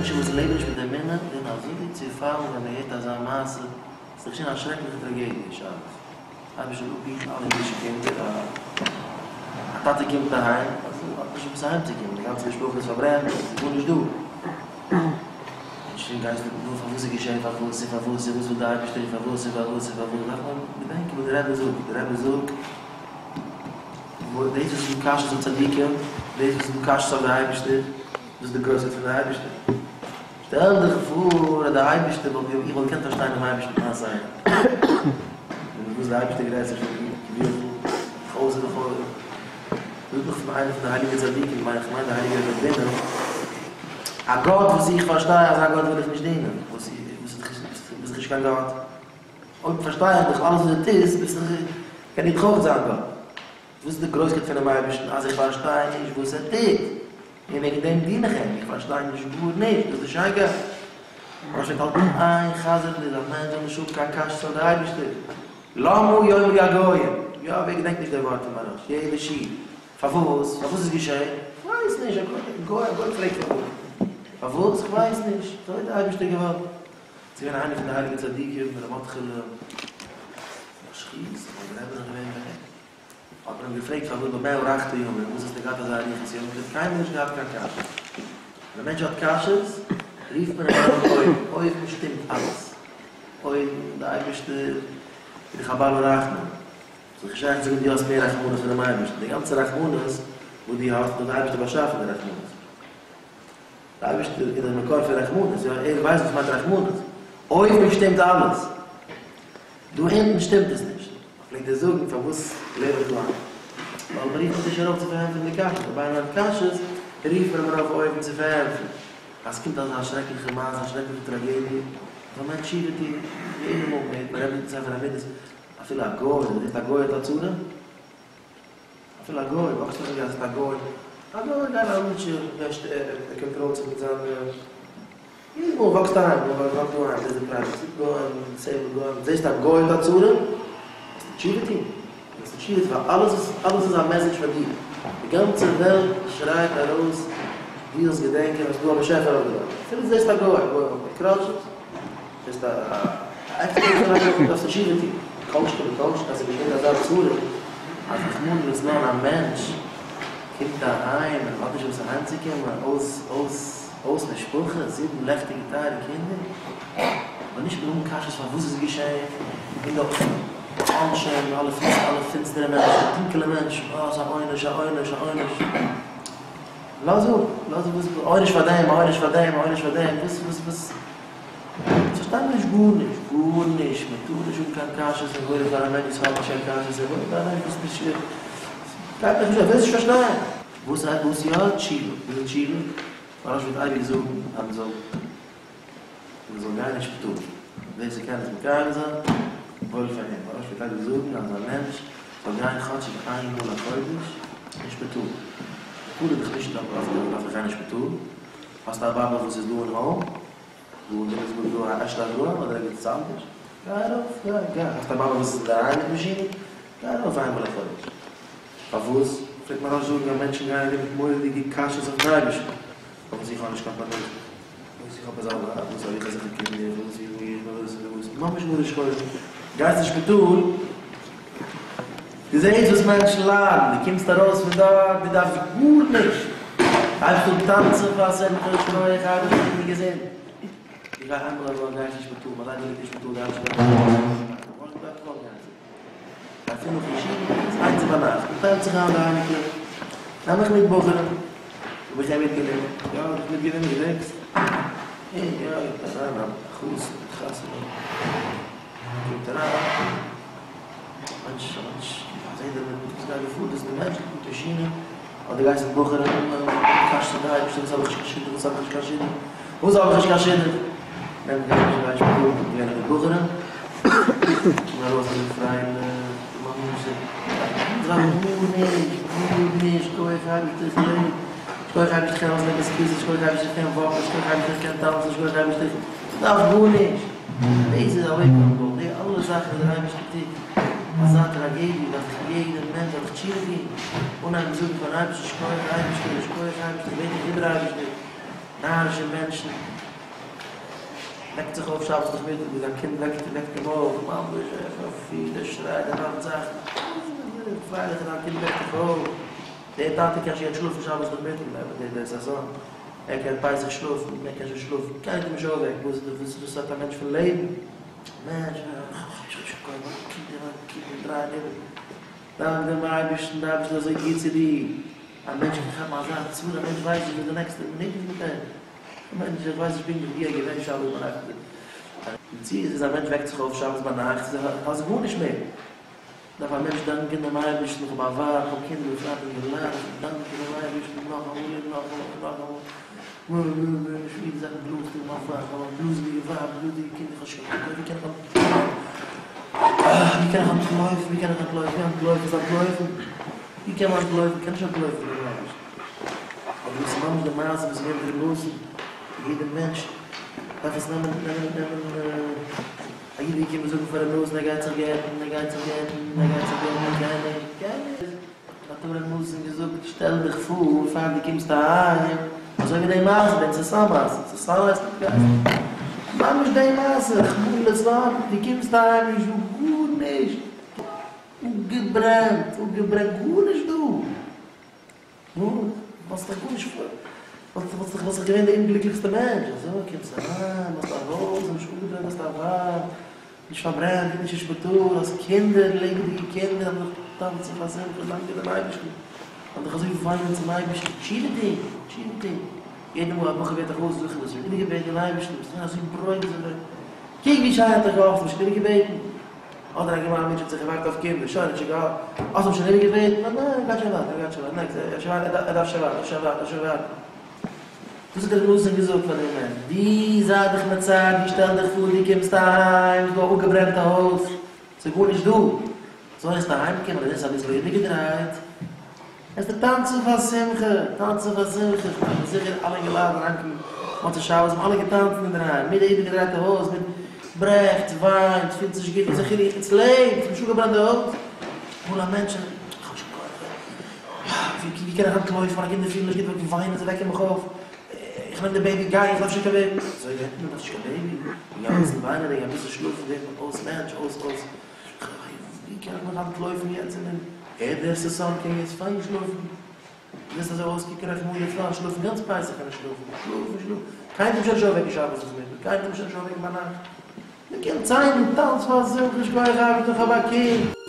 מענטשן וואס לעבן נישט מיט אמונה ווערן אזוי צופאלן ווען מען הערט אזא מעשה, ס'איז געשען א שרעקליכע טראגעדיע שבת, אייבערשטער זאל אפהיטן אלע אידישע קינדער, א טאטע קומט אהיים, אז ער האט נישט וואס אהיימצוקומען, די גאנצע משפחה איז פארברענט, עס איז גארנישט דא. און שוין גייסטו נו פארוואס איז געשען פארוואס און פארוואס און וואס וויל די אייבערשטער און פארוואס און פארוואס און פארוואס, דארף מען געדענקען וואס די רבי זאגט, די רבי זאגט, דאס וואס איז דא קשיות אויף צדיקים, דאס וואס איז דא קשיות אויף די אייבערשטער, דאס איז די גרויסקייט פון די אייבערשטער. שטעל דיך פאר אז די אייבערשטער וואלט געווען, איך וואלט געקענט פארשטיין דעם אייבערשטן מיט מיין שכל. און וואס די אייבערשטער גרעסער פון מיר, כביכול, לכאורה לכאורה. זאגט נאך פון איינע פון די הייליגע צדיקים, מיין איך מיין די הייליגע רבי בונם, א גאט וואס איך פארשטיי, אזא גאט וויל איך נישט דינען, וואס ביסט דאך נישט קיין גאט. אויב פארשטיי איך דיך אלעס וואס דו טוסט, ביסט דאך, קען איך דאך אויך זיין גאט. וואס איז די גרויסקייט פונעם אייבערשטן אז איך פארשטיי נישט וואס ער טוט, און וועגן דעם דין איך אים, איך פארשטיי נישט גארנישט, דאס איז די שיינקייט. אבער שוין האלטן איין חזר'ן איז א מענטש זאל נישט האבן קיין קשיות אויף די אייבערשטער. למה יאמרו הגוים, יא ווער געדענקט נישט די ווארט פון מוהרא"ש, יעדע שיעור, פארוואס, פארוואס איז געשען, כ'ווייס נישט, א גוי, א גוי פרעגט פארוואס, פארוואס, כ'ווייס נישט, אזוי האט די אייבערשטער געוואלט. ס'איז געווען איינער פון די הייליגע צדיקים, ר' מרדכי'לע משחיז, אדער רבי איז געווען ביי אים. האט מען אים געפרעגט פארוואס במה הארכת ימים, וואס האסטו געהאט אזא אריכות ימים, ער האט קיינמאל נישט געהאט קיין קשיות. ווען א מענטש האט קשיות, רופט מען אים ארויף אויבן, אויבן שטימט אלעס, אויבן די אייבערשטער איז דאך א בעל הרחמים, ס'איז דאך נישט שייך צו זאגן דו האסט מער רחמנות פונעם אייבערשטן, די גאנצע רחמנות וואס דו האסט האט דער אייבערשטער באשאפן די רחמנות. דער אייבערשטער איז דער מקור פון רחמנות, יא, ער ווייסט וואס מיינט רחמנות, אויבן שטימט אלעס, דא אונטן שטימט עס נישט. פלעגט ער זאגן פארוואס לעב איך לאנג? ווייל מען רופט מיך נישט ארויף צו פארענטפערן די קשיות, אויב איינער האט קשיות רופט מען אים ארויף אויבן צו פארענטפערן. אז ס'קומט אזא שרעקליכע מעשה, א שרעקליכע טראגעדיע, זאל מען תשובה טון, יעדע מאל מען הערט מען רעדט מיטן ספר המידות, אפילו א גוי, מען זעט א גוי האט א צרה, אפילו א גוי, וואקסט אויף אין גאס א גוי, א גוי גייט א ווילטשעיר, ער קאנטראלט זיך מיט זיין. יעדעס מאל וואקסט אריין, וואק דא אריין, דאס איז די פרייוועסי, גוים, דיסעיבלד גוים, זעסט א גוי האט א צרה, וועסטו תשובה טון, וועסטו תשובה טון, ווייל אלעס איז, אלעס איז א message פאר דיר, די גאנצע וועלט שרייט ארויס, דו זאלסט געדענקען אז ס'דא א באשעפער אויף די וועלט, אפילו דו זעסט א גוי, א גוי וואקט מיט crutches, זעסט א עקסידענט פון א גוי, דארפסטו תשובה טון, כל שכן וכל שכן אז ס'געשעט אזא צרה, אז רחמנא לצלן א מענטש קומט אהיים און האט נישט וואס אהיימצוקומען, אויס, אויס. אויס משפחה, זיבן לעכטיגע טייערע קינדער, אבער נישט מיט האבן קשיות פארוואס איז געשען, און די עונשים, אלע אלע פינסטערע מענטשן, טונקעלע מענטשן, אה ס'איז א עונש, א עונש, א עונש. לאז אפ, לאז אפ, וואס עונש פאר דעם, א עונש פאר דעם, א עונש פאר דעם, וואס וואס וואס. פארשטיי מיר נישט גארנישט, גארנישט, מען טאר נישט האבן קיין קשיות און וואויל פאר א מענטש וואס האט נישט קיין קשיות, און וואויל פאר א מענטש וואס נישט, גייט מיך נישט אן, ווילסט נישט פארשטיין. וואס הייסט וואס יא תשובה? וואס איז תשובה? מוהרא"ש וועט אייביג זאגן אז מען זאל מען זאל גיין אין שפיטאל, ווער ס'קען עס מקיים זיין, וואויל פאר אים, מוהרא"ש וועט אייביג זאגן אז א מענטש זאל גיין כאטשיג איין מאל א חודש אין שפיטאל, שפיטאל איז דאך נישט אויף דארף איך גיין אין שפיטאל, האסט א באבע וואס איז דא אין home, דא אין וויליאמסבורג דא א אשל אברהם אדער ערגעץ אנדערש, גיי ארויף, גיי, גיי, האסט א באבע וואס איז אינדערהיים מיט מאשינען, גיי ארויף איין מאל א חודש. פארוואס פלעגט מוהרא"ש זאגן אז מענטשן גייען ארום מיט מורא'דיגע קשיות אויפן אייבערשטן? פארוואס איך האב נישט קיין פרנסה? פארוואס איך האב אזא ווייב? פארוואס האב איך אזעלכע קינדער? פארוואס איך און איך און וואס און וואס? ממש מרה שחורה. גייסט אין שפיטאל, דו זעסט וואס מענטשן ליידן, דו קומסט ארויס פון דארט, דו דארפסט גארנישט, הייבסט אן טאנצן פאר שמחה, שכוח אייבערשטער איך בין געזונט. איך גיי איינמאל א וואך גיי איך אין שפיטאל, מיין זיידע ליגט אין שפיטאל, די אייבערשטער זאל אים אפילו נאך ישיבה איז איינס ביינאכט, מען טיילט זיך איין די אייניקלעך, נעם איך מיט בחורים, האב איך אים מיטגענומען, יא האב איך מיטגענומען, געדענקסט? און יא, קומט אריין א חתן מיט חתונה, קומט אריין, מענטש, א מענטש, זעט דער מענטש וואס גייט דא פאר, דאס איז די מענטש, קומט ישיבה, אדער גייסט מיט בחורים, קאשט די אייבערשטער, וואס האב איך נישט קיין שידוך, וואס האב איך נישט קיין שידוך, וואס האב איך נישט קיין שידוך, נעם גיי נישט גיי שפיטאל, געווען מיט בחורים, קום ארויס אזוי פרייליך, ממש זיי גארנישט, גארנישט, שכוח אייבערשטער איך לעב, שכוח אייבערשטער איך קען ארויסלייגן סקוויז, שכוח אייבערשטער איך קען וואקן, שכוח אייבערשטער איך קען טאנצן, שכוח אייבערשטער איך דארף גארנישט, דאס איז א wake up call, די אלע זאכן וואס דער אייבערשטער טוט, אזא טראגעדיע דארף זיך יעדער מענטש זאל זיך תשובה טון, אנהייבן זאגן פארן אייבערשטן שכוח אייבערשטער, שכוח אייבערשטער, איך בעט דיך איבער אייבערשטער, נארישע מענטשן. וועקט זיך אויף שבת נאכמיטאג ווי זיין קינד וועקט וועקט אים אויף, ממש ער פארפירט ער שרייט ער מאכט זאכן, פרייליך אז דיין קינד וועקט דיך אויף, דער טאטע קען שוין יעצט שלאפן שבת נאכמיטאג, נעבעך דער דער ששון, ער קען פסח שלאפן, ער קען שוין שלאפן, קיינער האט אים נישט אויפגעוועקט, וואס וואס וואס האט א מענטש פון לעבן, מענטש, קינדער קינדער דרייען איבער, דאנק דעם אייבערשטן, דער אייבערשטער איז אזוי גוט צו דיר, א מענטש קען כאפן אזא צרה, א מענטש ווייסט נישט וואס די נעקסטע מינוט איז מיט אים. א מענטש, איך ווייס נישט פונקטליך ווי ער איז געווען שבת ביינאכט. די מציאות איז א מענטש וועקט זיך אויף שבת ביינאכט, ס'איז גארנישט מער. דארף א מענטש דאנקען דעם אייבערשטן, איך האב א ווייב, איך האב קינדער, בפרט אינגעלייט, איך דאנק דעם אייבערשטן נאכאמאל און נאכאמאל און נאכאמאל. נישט יעדע זאך בלאזט און נאך ווייב, איך האב א בלאזעדיגע ווייב, בלאזעדיגע קינדער, איך האב שוין געוואלט, ווי קען איך ווי קען איך אנטלויפן, ווי קען איך אנטלויפן, ווי אנטלויפן איז אנטלויפן, ווי קען מען אנטלויפן, קען נישט אנטלויפן פון דעם אייבערשטן. אבער דאס איז ממש די מעשה וואס איז געווען מיט ר' נתן, יעדער מענטש דארף עס נעמען נעמען נעמען, א איד איז געקומען זאגן פאר ר' נתן ער גייט זיך גט'ן, ער גייט זיך גט'ן, ער גייט זיך גט'ן, ער קען נישט, קען נישט, האט אים ר' נתן געזאגט, שטעל דיך פאר פאר דו קומסט אהיים, אזוי ווי די מעשה, דעם סעסאן מעשה, סעסאן הייסט נישט גייסט, ממש די מעשה, רחמנא לצלן, דו קומסט אהיים נישט דא גארנישט, אפגעברענט, אפגעברענט, גארנישט דא. נו, וואלסט דאך גארנישט פאר. וואלסט דאך וואלסט דאך געווען די אומגליקליכסטע מענטש. אזוי קומסט אריין, האסט א הויז, נישט אפגעברענט, האסט א ווייב, נישט פארברענט, נישט אין שפיטאל, האסט קינדער, לעבעדיגע קינדער, האבן דיך טאנצן פאר שמחה, דאנקען דעם אייבערשטן, האבן דיך אזוי וויינען צום אייבערשטן, תשובה טון, תשובה טון. יעדע מאל א בחור ווערט א חתן זאג איך אים, האסט שוין איבערגעבעטן דעם אייבערשטן, ביסט געווען אזוי ברוגז אויף אים, קוק ווי שיין האט ער געהאפט, האסט אים שוין איבערגעבעטן? אדער א געמיינער מענטש האט זיך געווארט אויף קינדער, שוין האט שוין געהאט, האסט אים שוין איבערגעבעטן? ניין ניין, גייט שוין ווייטער, גייט שוין ווייטער, next, ער שוין ער דארף שוין ווארטן, שוין ווארטן, שוין ווארטן. דאס האט ר' נתן געזאגט פאר דעם מענטש, דו זיי דיך מצער, דו שטעל דיך פאר דו קומסט אהיים, איז דא א אפגעברענטע הויז, ס'איז גארנישט דא, אזוי וועסטו אהיים קומען און עס איז אביסל איבערגעדרייט, וועסטו טאנצן פאר שמחה, טאנצן פאר שמחה, איך בין זיכער אלע אינגעלייט זענען אהיימגעקומען מוצאי שבת האבן אלע געטאנצן אינדערהיים, מיט די איבערגעדרייטע הויז, מיט ברעכט, וויינט, פילט זיך נישט גוט, זיכער איך, עס לעבט, נישט אפגעברענט די הויז, אמאל א מענטש, איך האב נישט קיין כח, ווי קען איך אנטלויפן, מיינע קינדער פילן נישט גוט, זיי וויינען, זיי וועקן מיך אויף, איך נעם די baby, גיי, איך דארף שוין קיין baby, אזוי רעדט מען, דארפסט נישט קיין baby, אינגאנצן וויינענדיג, אביסל שלאפן ווערט מען אויס מענטש, אויס אויס. ווי קען איך נאך אנטלויפן יעצט אין דעם ערד סעסאן קען יעצט פיין שלאפן וועסט אזוי אויסקוקן רחמנא ליצלן שלאפן גאנץ פסח קען איך שלאפן שלאפן שלאפן קיינער שוין נישט אויפוועקן שבת נאכמיטאג קיינער שוין נישט אויפוועקן ביינאכט מען קען ציילן טאנץ פאר שמחה שכוח אייבערשטער איך האב א קינד.